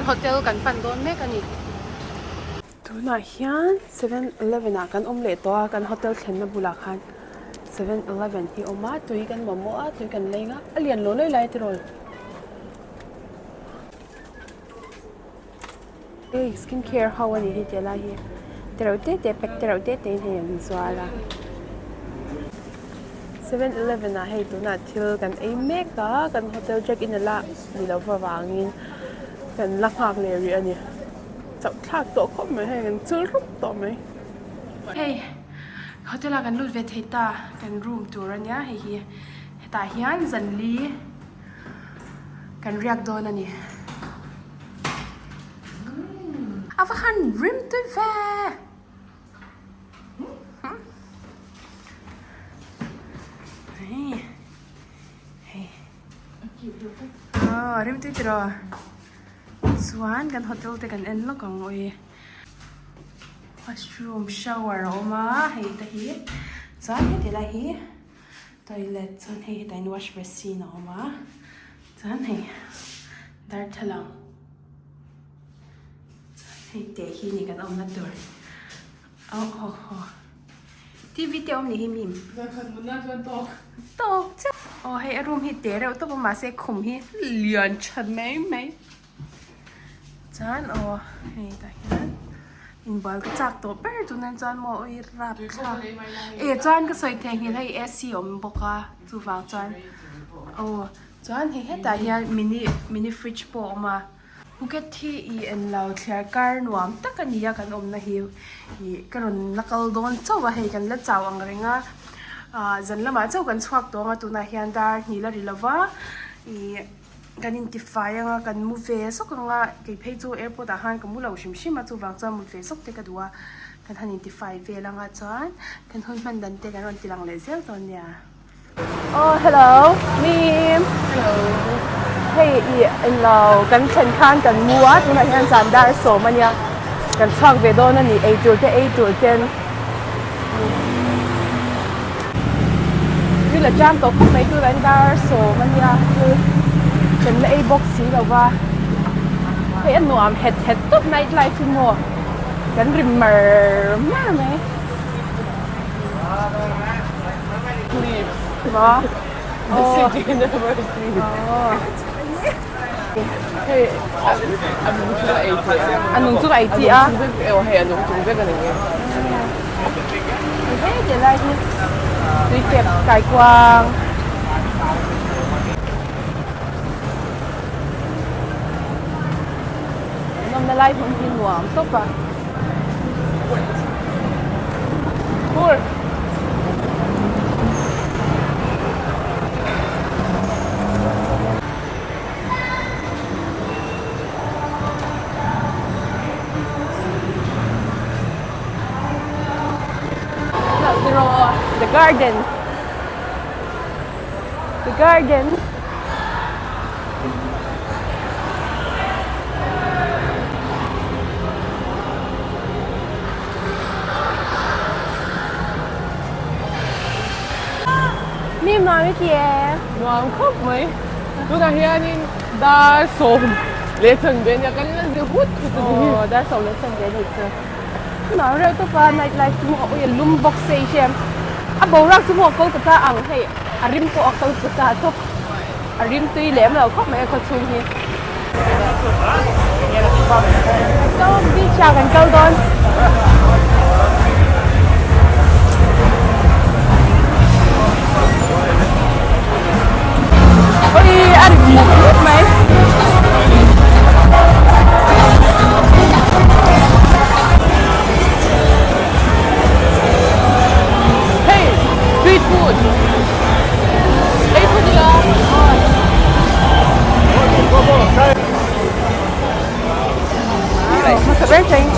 hotel kan pan dawn mek a ni. Tunah hian seven eleven ah kan awm leh tawh a, kan hotel thlenna bulah khan seven eleven hi a awm a, tui kan mamawh a, tui kan leng a, a lian lo lawi lai tiraw? Hei skin care ho a nih hi tih lai hi tereuh te te pack tereuh te te in hei an zuar a seven eleven ah hei tunah thil kan ei mek a kan hotel check in ala ni lo avangin kan la nghak leh rih a ni chauh thlak tawh khawp mai hei kan chul rup tawh mai. Hei hotel ah kan lut ve thei ta kan room tur a nia hei hi hetah hian zanli. Kan riak dawn a ni. A va han rim tui ve! Aw a rim tui tiraw? Chuan kan hotel te kan en lawk ang awi. Washroom shower a awm a hei te hi chuan heti lai hi. Toilet chuan hei hetah hian wash basin a awm a chuan hei darthlalang chuan hei teh hi ni kan awmna tur aw haw haw T V te awm ni hi mim tawk chiah aw hei a room hi te reuh tawp a mahse khum hi lian tha mai mai. Chuan aw hei tah hian inbual ka chak tawh ber tunah chuan maw ui rap thlak e chuan ka sawi theihnghilh hei A C a awm bawk a chuvang chuan aw chuan hei hetah hian mini mini fridge pawh a awm a Phuket hi ih englo thliar kar nuam tak a ni a kan awmna hi ih ka rawn la kal dawn chauh a hei kan la chau ang reng a ah zan lamah chauh kan chhuak tawh ang a tunah hian dar hnih la ri lova ih. Kan intifai anga kan mu ve zawk anga kei phei chu airport ah khan ka mu lo hrim hrim a chuvang chuan mut ve zawk te ka duh a kan han intifai vel anga chuan kan hun hman dan te kan rawn ti lang leh zel dawn nia. Aw hello mim hello hei ih englo kan thlen khan kan mu a tunah hian zan dar sawm ania kan chhuak ve dawn a ni eitur te ei tur ten. Thil a chang tawh khawp mai tunah hian dar sawm a nia thil kan la ei bawk si lo va hei a nuam het het tawp night life hi maw kan ri mar mar mai maw Hei a nung chu a ei thei a. A nung chu a ei chi a. A nung chung vek aw hei a nung chung vek a ni nge. Hei ti lai hi tui kep kai kuang. Nawmna lai hmun hi nuam tawp a. Cool. The garden. The garden. Mi nuam i ti e. Nuam khawp mai. Tunah hianin dar sawm leh chanve nia kan la zi hut hut a ni. Aw dar sawm leh chanve a nih chu. Nuam reuh tawp a night life chu maw ui a lum bawk se i hriam. A boruak chu maw Kolkata ang hei a rim pawh a Kolkata tawp. A rim tui lem lo khawp mai a khawchhung hi. Stone beach ah kan kal dawn. Oi a ri muk muk mai. Hey, street food. Ei food ila. Hmasa ber cheng.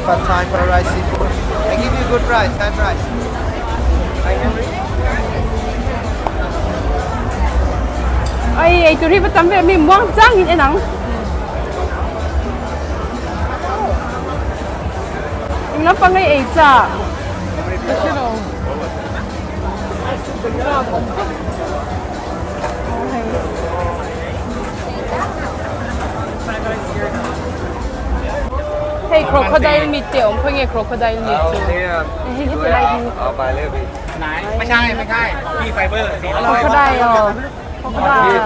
Pad Thai for rice seafood. I give you good price, high price. Oi, ei tur hi va tam ve mi muang chang in en ang. Eng lampang ei ei chak? Ka hre lo. Hei crocodile meat te a awm khawi nge crocodile meat chu? Hei hi ti lai hi. Crocodile crocodile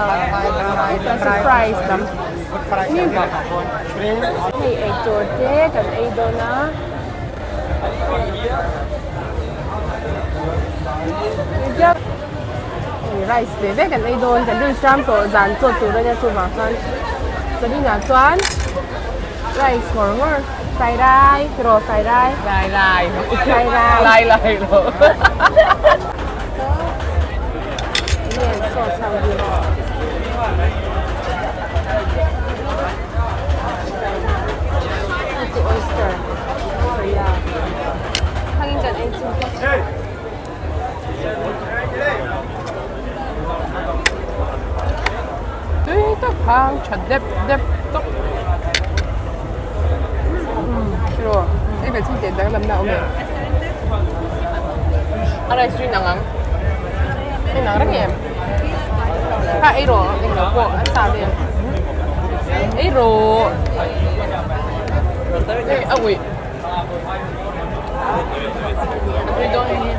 surprise lam. Hei ei tur te kan ei dawn a. Rice ve ve kan ei dawn kan rin tram tawh zan chaw tur ania chuvang chuan Zarina chuan rice ngawr ngawr fry rai tiraw fry rai Lai lai fry rai lai lai lo Enge an sauce ho hi. Hei chu oyster soya hangin kan ei chu. Tui tak hang tha dep dep tawp. Tiraw ei ve chhung teh danglam na awm em? A rice chu inang ang. Inang reng em? Kha ei rawh englo pawh a sa vel. Ei rawh. Hei a uih. A tui dawn hei hi.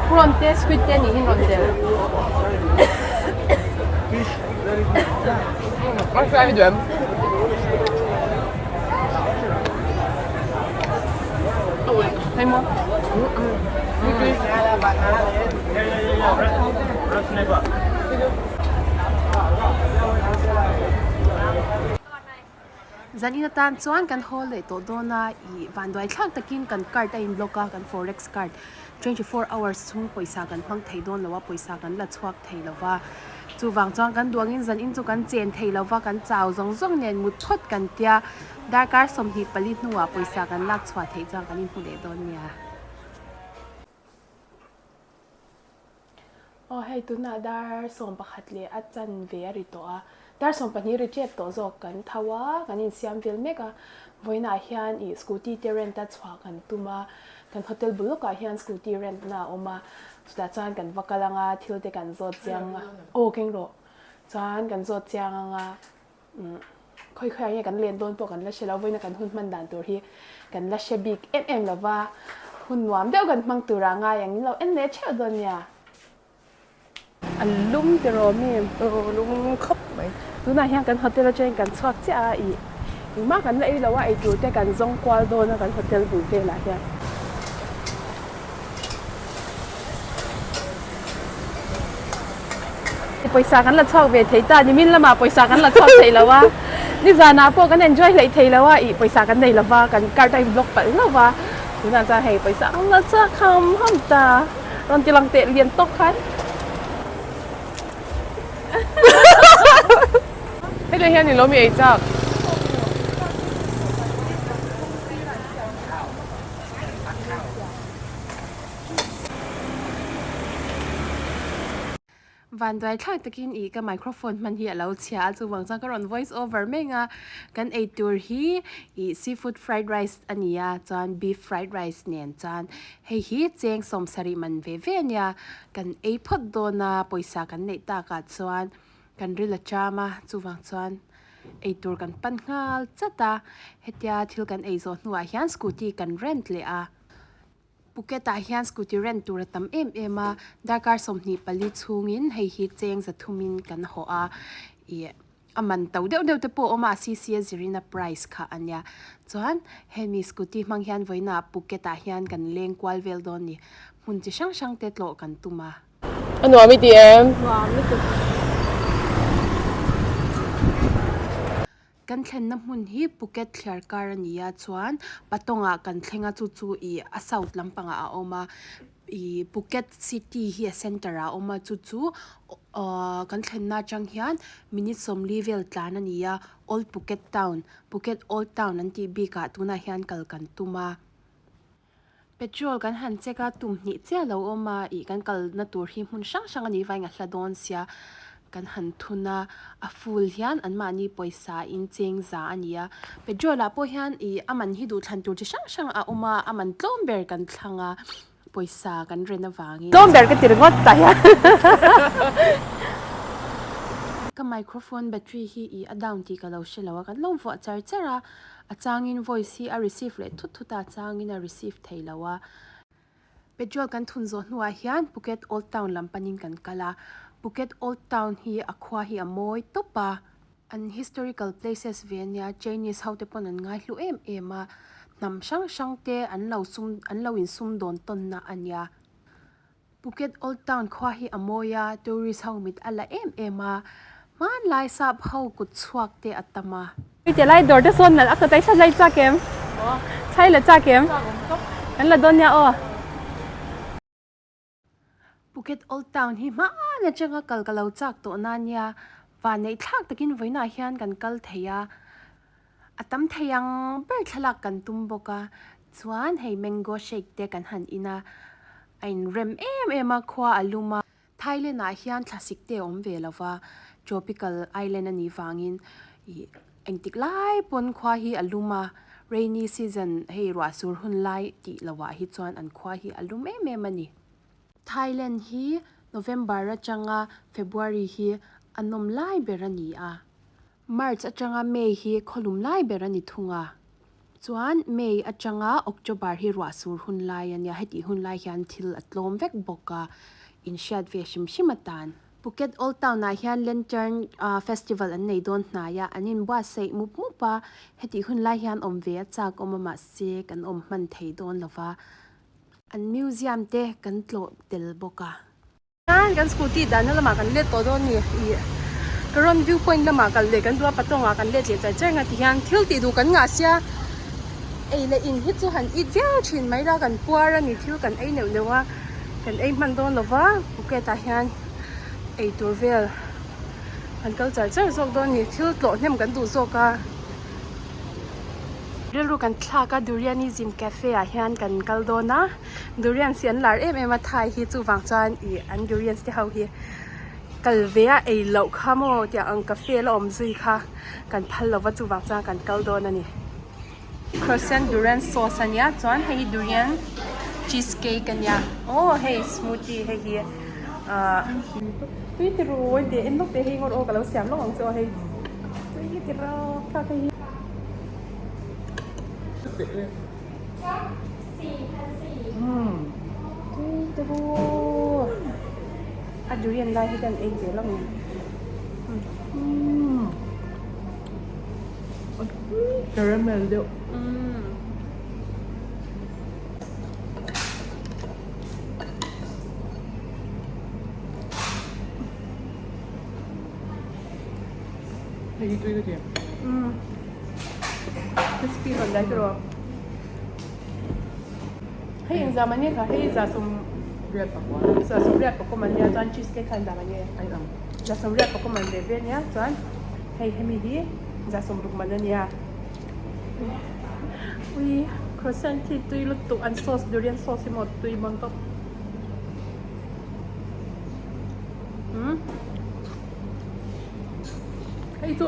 Prawn te squid te nih hin rawn tel. A fry hi duh em? Hei maw? Zanin atan chuan kan haw leh tawh dawn a, ih vanduai thlak takin kan card a in block a, kan forex card 24 hours chhung pawisa kan hmang thei dawn lo a, pawisa kan la chhuak thei lo va, chuvang chuan kan duangin zanin chu kan chen thei lo va, kan chau zawng zawng nen mut phawt kan tia, darkar 24 hnuah pawisa kan lak chhuah theih chuan kan inhmu leh dawn nia. Aw hei tunah dar 11 leh a chanve a ri tawh a, dar 12 ri tep tawh zawk kan tho a, kan insiam vel mek a, vawiinah hian ih scooty te rent a chhuah kan tum a, kan hotel bul lawkah hian scooty rent na a awm a, chutah chuan kan va kal ang a, thil te kan zawt chiang a, aw keng rawh, chuan kan zawt chiang ang a. Khawi khawiah nge kan len dawn pawh kan la hre lo, vawiina kan hun hman dan tur hi kan la hre bik em em lo va, hun nuam deuh kan hmang tur ah ngai ang in lo en leh theuh dawn nia. A lum tiraw mi? Aw lum khawp mai. Tunah hian kan hotel atangin kan chhuak chiah a, ih engmah kan la ei lo a, eitur te kan zawng kual dawn a kan hotel bul velah hian. Pawisa kan la chhuak ve thei ta, nimin lamah pawisa kan la chhuak thei lo a, nizanah pawh kan enjoy hleih thei lo a, ih pawisa kan nei lo va, kan card a in block palh hlauh va, tunah chuan hei pawisa kan la chhuak ham ham ta, rawn ti lang teh lian tawk khan. Hetiang hian ni lo mi ei chak. Vanduai thlak takin ih ka microphone hman hi a lo chhia a, chuvang chuan ka rawn voice over mek a, kan ei tur hi ih seafood fried rice a ni a, chuan beef fried rice nen chuan hei hi cheng 70 man ve ve a nia, kan ei phawt dawn a, pawisa kan neih takah chuan kan ril a cham a, chuvang chuan ei tur kan pan nghal chat a, hetia thil kan ei zawh hnuah hian scooty kan rent leh a. Phuket ah hian scooty rent tur a tam em em a, darkar 24 chhungin hei hi cheng zathumin kan hawh a, ih a man to deuh deuh te pawh a awm a, a cc a zirin a price kha a nia. Chuan hemi scooty hmang hian vawiinah Phuket ah hian kan leng kual vel dawn ni, hmun chi hrang hrang te tlawh kan tum a. A nuam i ti em? Nuam lutuk. Kan thlenna hmun hi Phuket thliar kar a ni a, chuan Patong ah kan thleng a, chu chu ih a south lampangah a awm a, ih Phuket city hi a center ah a awm a, chu chu ahh kan thlenna atang hian minute 40 vel tlan a ni a, Old Phuket Town, Phuket Old Town an tih bikah tunah hian kal kan tum a. Petrol kan han check a, tum hnih chiah lo awm a, ih kan kalna tur hi hmun hrang hrang a nih vangin a hla dawn sia. kan han thun a a full hian an mahni pawisa in cheng za a ni a petrol ah pawh hian ih a man hi duhthlan tur chi hrang hrang a awm a a man tlawm ber kan thlang a pawisa kan ren avangin Tlawm ber ka ti ringawt tah hian. Ka microphone battery hi ih a down tih ka lo hre lo a kan lo vuah char char a a changin voice hi a receive leh thut thut a a changin a receive thei lo a. Petrol kan thun zawh hnuah hian Phuket Old Town lam panin kan kal a, Phuket Old Town hi a khua hi a mawi tawp a, an historical places ve ania Chinese ho te pawn an ngaihlu em em a, hnam hrang hrang te an lo sum an lo insum dawn tawnna a nia. Phuket Old Town khua hi a mawi a, tourist ho mit a la em em a, hmanlai sap ho kut chhuak te a tam a. Hei lai dawr te sawn nalh a ka tlaih thlai chak em? Thlai la chak em? Kan la dawn nia aw. Phuket Old Town hi hmaan atanga kal ka lo chak tawh na nia, vanneih thlak takin vawiinah hian kan kal thei a, a tam thei ang ber thlalak kan tum bawk a, chuan hei mango shake te kan han in a, a inrem em em a, khua a lum a. Thailand ah hian thlasik te a awm ve lo va, tropical island a nih vangin ih engtik lai pawn khua hi a lum a, rainy season hei ruah sur hun lai tih loh ah hi chuan an khua hi a lum em em a ni. Thailand hi November atanga February hi a nawm lai ber a ni a. March atanga May hi khawlum lai ber a ni thung a, chuan May atanga October hi ruah sur hun lai a nia, hetih hun lai hian thil a tlawm vek bawk a, inhriat ve hrim hrim atan. Phuket Old Town ah hian Lantern Festival an nei dawn hnai a, an inbuatsaih mup mup a, hetih hun lai hian awm ve a chak awm a mahse kan awm hman thei dawn lo va, an museum te kan tlawh tel bawk a. Chuan kan scooty dahna lamah kan let tawh dawn a ni ih Karon view point lamah kal leh kan duh a patawngah kan let leh char char ang a ti hian thil tih duh kan ngah sia ei leh in hi chu han it viau thin mai la kan puar a ni thil kan ei neuh neuh a kan ei hman dawn lo va Phuket ah hian ei tur vel kan kal char char zawk dawn a ni thil tlawh hnem kan duh zawk a. Rilru kan thlak a Durianism cafe ah hian kan kal dawn a. Durians hi an lar em em a thai hi chuvang chuan ih an durians te ho hi kal ve a ei loh kha maw tiang ang cafe la awm zui kha kan phal lova chuvang chuan kan kal dawn a ni. Croissant durian sauce a nia chuan hei hi durian cheese cake a nia aw hei smoothie hei hi ahh Tui ti ru a tih en lawk teh hei ngawt aw ka lo siam lawk ang chu aw hei tui ti rawk thlak hei hi. A durian lai hi kan ei ve lo nge. Caramel deuh. Hei hi tui ka ti. Crispy rawn lai tiraw. Hei eng zam ania kha hei za sawm riat pakua za sawm riat pakua man nia chuan cheese cake kha eng zam ania a in ang za sawm riat pakua man ve ve ania chuan hei hemi hi za sawm ruk man ania ui croissant hi tui lutuk an sauce durian sauce hi maw tui bawn tawp umm hei chu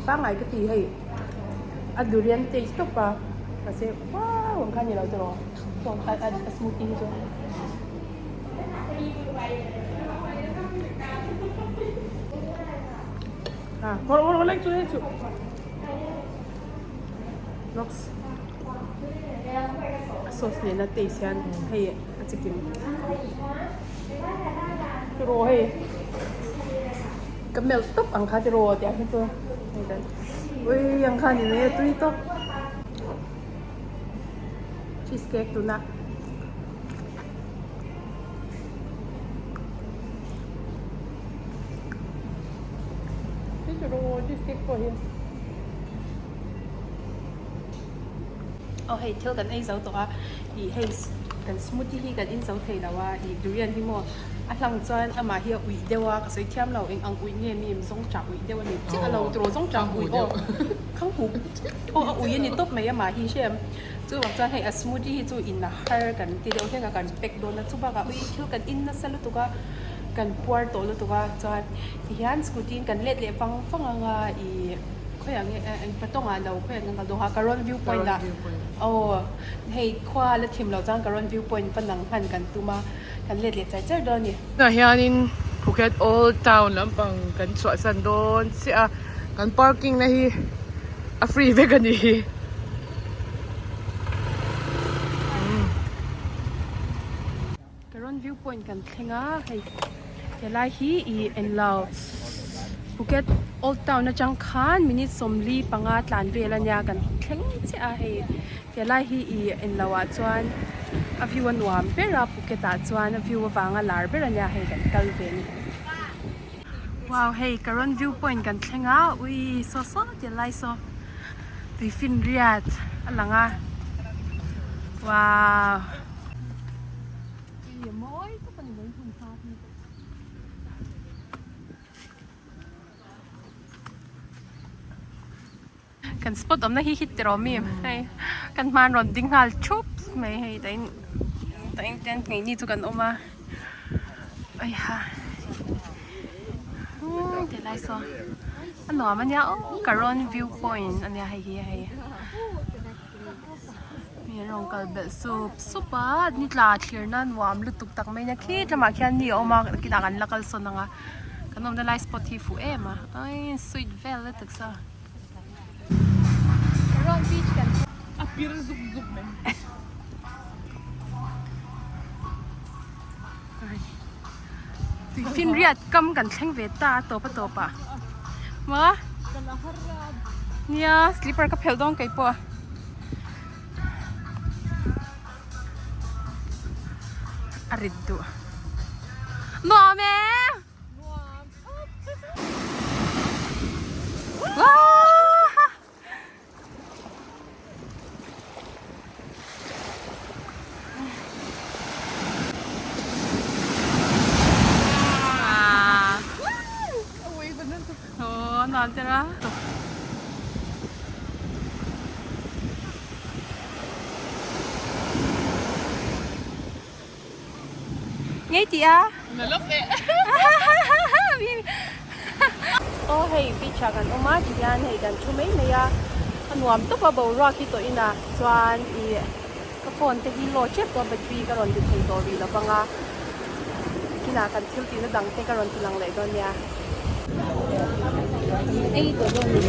pangngai ka ti hei. A durian taste tawp a mahse wow ang kha a ni lo tiraw a smoothie hi chu. A sauce nena taste hian hei a chikim tiraw hei. Ka melt tawp ang kha tiraw tiang hi chu ui ang kha ni mai a tui tawp cheese cake tuna tui tiraw cheese cake pawh hi aw hei thil kan ei zo tawh a ih hei kan smoothie hi kan in zo thei lo a ih durian hi maw a hlang chuan amah hi a uih deuh a ka sawi thiam lo eng ang uih nge mi zawng chah uih deuh a ni chiah a lo tiraw zawng chah uih aw khang huh aw a uih a ni tawp mai amah hi hre em chuvang chuan hei a smoothie hi chu in a har kan ti deuh hlek a kan pack dawn a chubakah uih thil kan in nasa lutuk a. Kan puar tawh lutuk a chuan tihian scooty in kan let leh vang vang ang a ih khawiah nge eh eng patawng ah lo khawiah nge kan kal dawn a Karon view point ah aw hei khua la thim loh chuan Karon view point va nang hman kan tum a kan let leh char char dawn a ni. Tunah hianin Phuket Old Town lampang kan chhuahsan dawn chiah a kan parking na hi a free vek a ni. Karon view point kan thleng a hei helai hi ih englo Phuket old town atang khan minute 45 tlan vel ania kan thleng chiah a hei helai hi ih englo ah chuan a view a nuam ber a Phuket ah chuan a view avanga lar ber ania hei kan kal ve a ni. Wow hei Karon view point kan thleng a ui saw saw ti lai saw tui finriat a lang a wow. Kan spot awmna hi hit tiraw mi hei kan hman rawn ding nghal thup mai hei tain tain tent ngei ni chu kan awm a aiha umm ti lai saw a nuam ania aw Karon view point ania hei hi hei. Mi an rawn kal belh sup sup a ni tla thlir na nuam lutuk tak mai nia khi lamah khian mi a awm a kinah kan la kal sawn ang a kan awmna lai spot hi fuh em a ai sweet vel lutuk saw Karon beach kan a pir zuk zuk mai tui finriat kam kan thleng ve ta a tawp a tawp ah maw nia slipper ka phelh dawn kei pawh a rit duh nuam e. Ngei tih a? Na lawk e. Aw hei beach ah kan awm a tihian hei kan thu mai mai a a nuam tawp a boruak hi tawh inah chuan ih ka phone te hi low tep tawh a battery ka rawn ti thei tawh rih lo vang a kinah kan thil tihna dang te ka rawn ti lang leh dawn nia. Ei tawh dawn ni.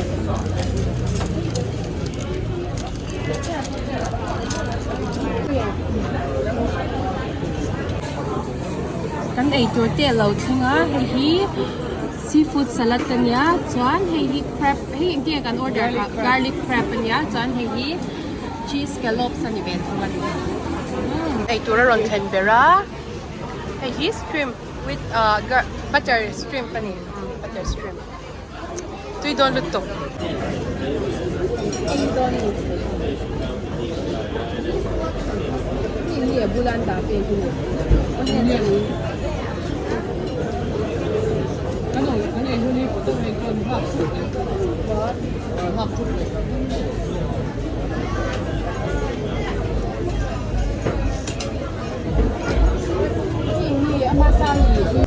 Kan ei tur te a lo thleng a hei hi seafood salad ania chuan hei hi crab hei engtin nge kan order kha garlic crab ania chuan hei hi cheese scallops a ni ve thung a ni. Ei tur a rawn thlen ber a hei hi shrimp with butter shrimp a ni butter shrimp. Tui dawn lutuk. Ei dawn ni. Ni ni a bulan dah ve hi ni. Ni ni ama sang ni.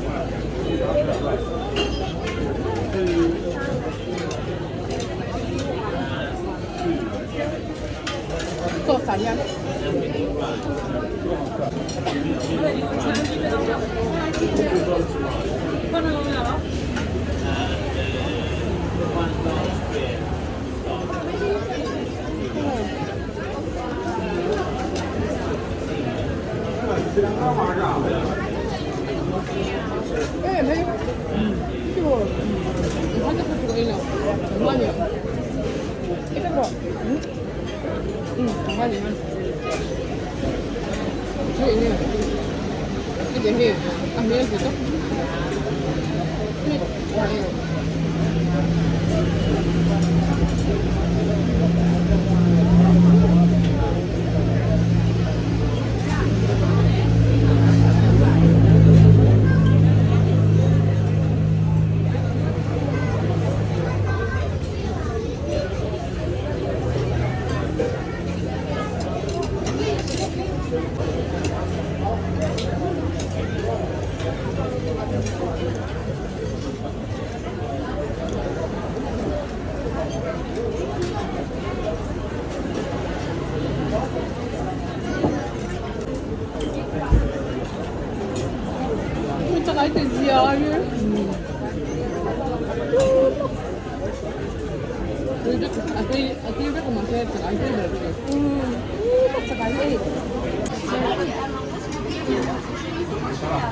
Sauce ah hian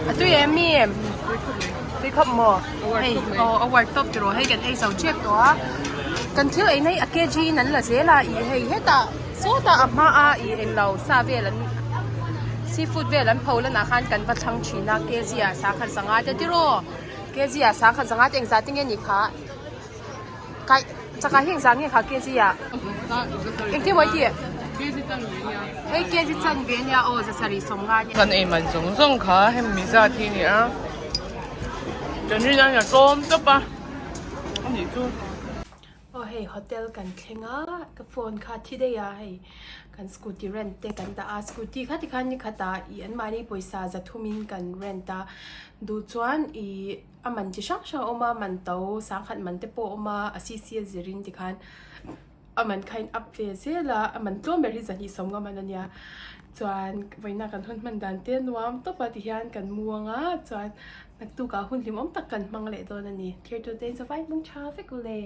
A tui em mi tui khawp maw hei aw a war tawp tiraw hei kan ei zo tep tawh a kan thil ei na hi a kg in an la zel a ih hei hetah sawtah a hma a ih englo sa vel an seafood vel an pho lanah khan kan va thlang thin a kg ah sangkhat zanga te tiraw kg ah sangkhat zanga te engzah te nge ni kha. Kai chakah hi engzah nge kha kg ah engtin maw i tih hei kg chanve ania aw zasarih sawmnga ania. Kan ei man zawng zawng kha hemi zat hi a ni a kan rin a tlawm tawp a anih chu. Aw hei hotel kan thleng a ka phone kha thi daih a hei kan scooty rent te kan dah a scooty kha tikhan ni khat ah ih anmahni pawisa zathum in kan rent a duh chuan ih. A man chi hrang hrang a awm a, man to sangkhat man te pawh a awm a, a cc a zirin tikhan a man kha in up ve zel a, a man tlawm ber hi zahnih sawmnga man a nia. Chuan vawiina kan hun hman dan te nuam tawp a tihian kan mu ang a, chuan naktukah hun hlimawm tak kan hmang leh dawn a ni. Thirtute in zavai hmang tha vek u le.